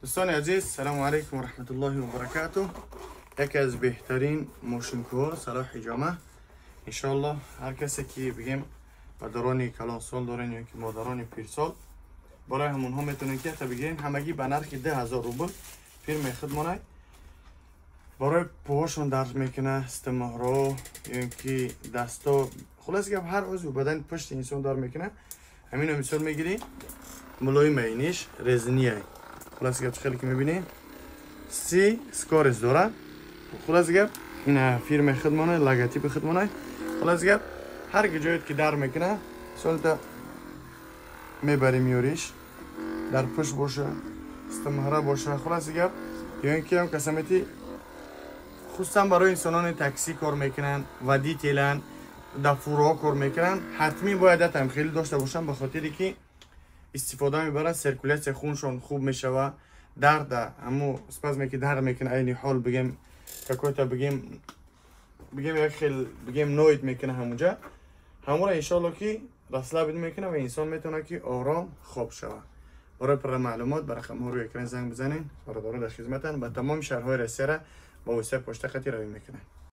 Дӯстони азиз, салому алайкум ва раҳматуллоҳи ва баракатуҳ. Яке аз беҳтарин мошинкаҳо салоҳ ҳиҷома. Иншоаллоҳ, ҳар касе ки, бигем, падарони калонсол дорен ё ки модарони пирсол, барои ҳамонҳо метавонед ки ята бигирен. Ҳамагӣ ба нархи 2000 рубл. Фирмаи худмонай. Барои пӯҳошон дард мекуна, стемаҳро ё ки дасто, хулос гап, ҳар узви бадани пушти инсон дард мекуна. Ҳамино мисол мегирӣ, мулоима, иниш резиния. Хулос гап, хеле ки мебинӣ, си скорость дора. Хулос гап, ина фирмаи худмона, логотипи худмона. Хулос гап, ҳар ҷоят ки дард мекуна, солта мебарӣ, меёриш, дар пушт боша, стемаҳра боша, хулоси гап, ё ин ки ҳам касамети, хусусан барои инсонони таксӣ кор мекунанд, водителян, дар фураҳо кор мекунанд, ҳатмӣ бояд ятам хеле дошта бошанд, ба хотире ки истифода мебарад, циркуляция хуншон хуб мешава, дарда ҳамо спазме ки дард мекуна, айни ҳол, бигем, какой-то, бигем, як хел, бигем, ноид мекуна ҳамунҷа, ҳамура иншоалло ки расслабить мекуна ва инсон метавонад ки ором хоб шавад. Барои пурра маълумот ба рақамҳо рӯи экран занг бизанед. Бародаро дар хизматанд, ба тамоми шаҳрҳои Россияра ба воситаи почта хати равӣ мекунанд.